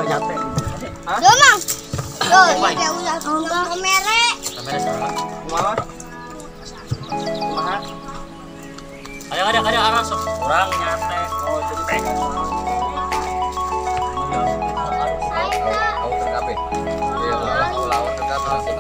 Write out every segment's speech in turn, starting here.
Iya nyate. Yo Mang. Yo, ini ulah kamera. Kamera salah. Kumaha? Kumaha? Ayo ada arah sok urang nyate. Oh, jadi pengen. Aku terkape. Iya, lawan terkape.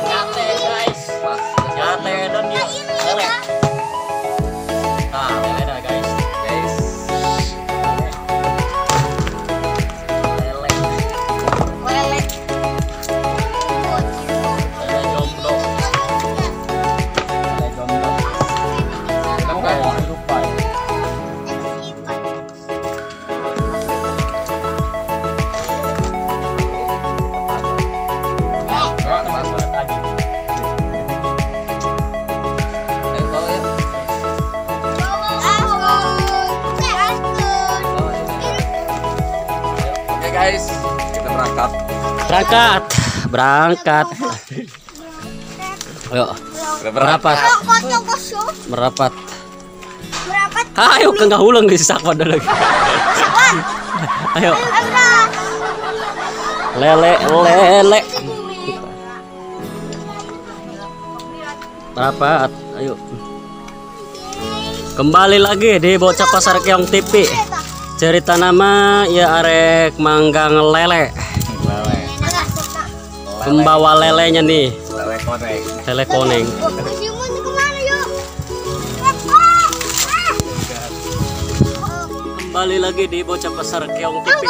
Nyate guys. Nyate dan lele. Nah, lele dah guys. Guys. Lele. Lele. Lele jomblo. Lele jomblo. Lupa. Oke guys, kita berangkat. Berangkat. Ayo. Merapat. Merapat. Ayo ke enggak ulang di sakwan lagi. Ayo. Lele lele. Merapat. Ayo. Kembali lagi di Bocah Pasar Keong TV. Cerita nama ya arek manggang lele. Pembawa lelenya nih. Lele koneng. Lele koneng. Kembali lagi di Bocah Pasar Keong TV.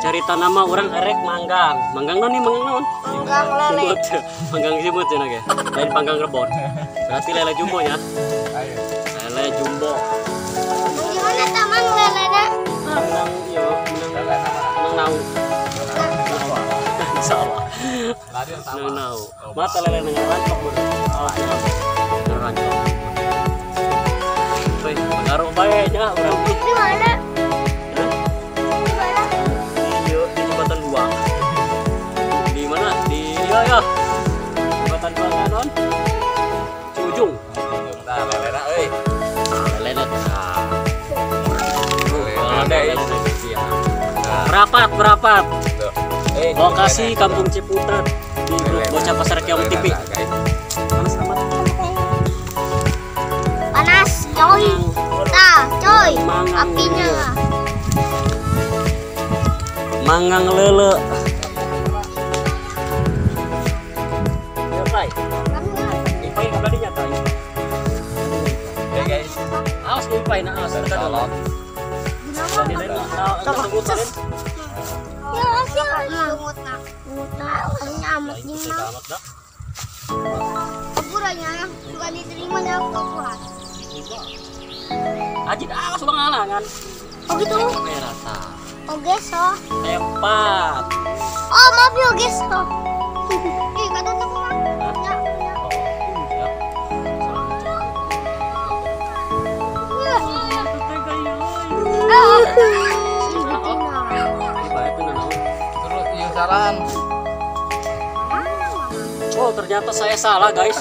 Cerita nama orang arek manggang. Manggang non nih, manggang non. Manggang lele. Manggang jumbo cenah ge. Lain panggang rebon. Berarti lele jumbo ya. Lele jumbo. Gimana taman lelena? Menang yo, menang nau. Salah. Menang nau. Mata lele nang rancok bro. Alah, rancok. Woi, pengaruh bae nya urang. Di mana? Di mana? Di jembatan 2. Di mana? Di iya ya. Jembatan 2 kanon. Ujung. Nah, lelena euy. Lelena. Merapat, merapat. Lokasi Kampung Ciputat di grup Bocah Pasar Keong TV. Panas amat. Panas, coy. Tah, coy. Apinya. Manggang lele. Ya, Pai. Ipai kabadi nyata. Oke, guys. Awas Ipai nah, awas dekat dulu. Ajit awas bang alangan. Oh gitu. Oh geso. Tempat. Oh maaf ya geso. Ih kata tuh kurang. Salam. Oh ternyata saya salah guys.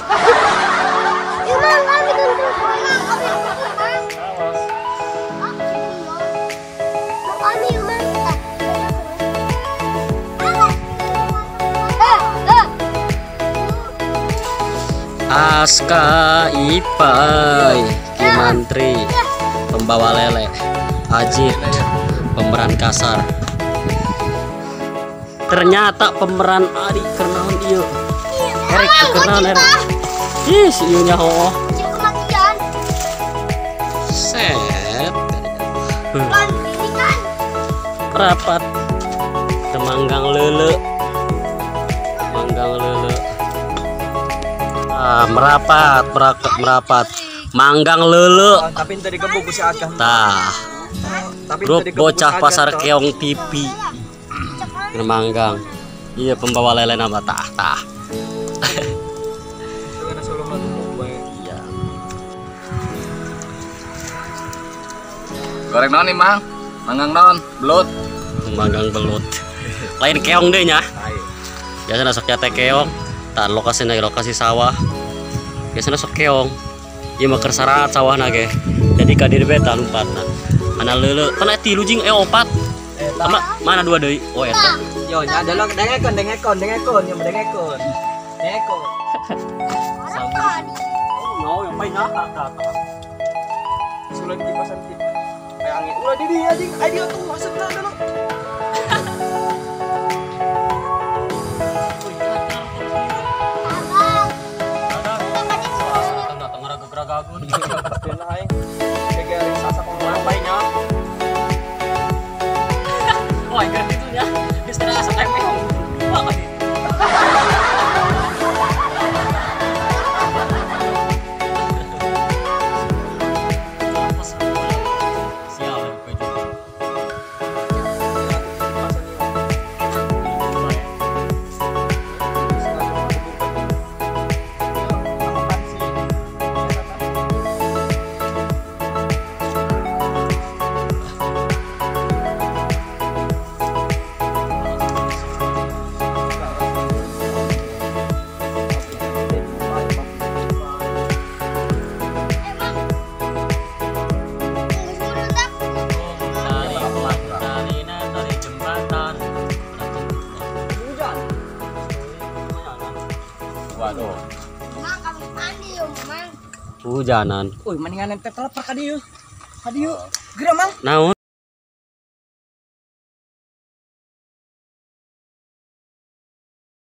Aska Ipai Ki Mantri pembawa lele, Ajit pemeran kasar. Ternyata pemeran Adi kernaon ieu. Erik kernaon Erik. Ih, si ieu nya hooh. Set. Rapat. Temanggang lele. Manggang lele. Ah, merapat, merapat. Manggang lele. Tapi tadi gebuk si Agah. Tah. Grup Bocah Pasar Keong TV. Manggang. Iya pembawa lele nama tah tah. Iya. Goreng non nih, Mang. Manggang non, belut. Manggang belut. Lain keong deh nya. Biasana sok nyate keong. Tah lokasina lokasi sawah. Biasana sok keong. Ieu mah keur saraat sawahna ge. Jadi ka dieu beta lompatna. Mana leuleuh, kana tilu jeung opat. Sama mana dua deui? Oh eta. Yo nya dalam dengekon dengekon dengekon yo dengekon. Dengekon. Oh, no, yang paling nakal. Sulit kipasan kita. Kayak angin. Ulah di dia anjing, ayo tuh masuk lah dulu. Hujanan. Uy, mendingan ente telepar ka dieu. Ka dieu. Geura, Mang. Naon?